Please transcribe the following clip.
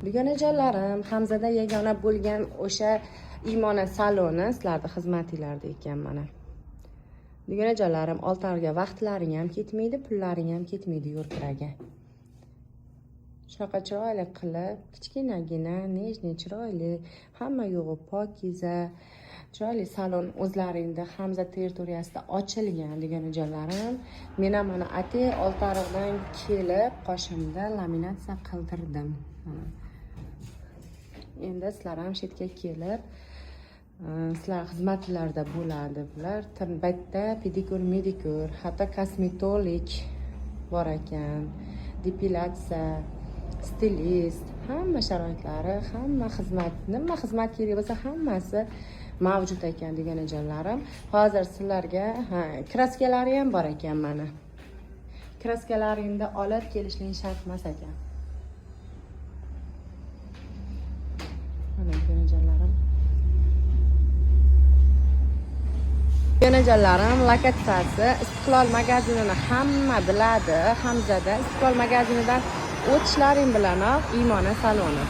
Dugonajonlarim, Hamzada yagona bo'lgan o'sha Iymona saloni sizlarni xizmatinglarda ekan mana. Dugonajonlarim, oltarga vaqtlaring ham ketmaydi, pullaring ham ketmaydi yo'lkiraga. Shunaqa chiroyli qilib, kichkinagina, нежный, chiroyli, hamma yo'g'i pokiza, chiroyli salon o'zlaringda Hamza territoriyasida ochilgan dugonajonlarim. Men ham mana atay Oltiariqdan kelib, qoshimda laminatsiya qildirdim. Mana. Endi sizlar ham shu yerga kelib, sizlar xizmatlarda bo'ladi bular. Bitta pedikyur, medikyur, hatto kosmetolog bor ekan, depilyatsiya, stilist, hamma sharoitlari, hamma xizmat, nima xizmat kerak bo'lsa hammasi mavjud ekan dugonajonlarim. Hozir sizlarga, ha, kraskalari ham bor ekan mana. Kraskalaringni olib kelishing shart emas ekan. Mana dugonajonlarim. Dugonajonlarim, lokatsiyasi Istiqlol magazinini hamma biladi. Hamzada Istiqlol magazinidan o'tishlaring bilanoq Iymona saloni.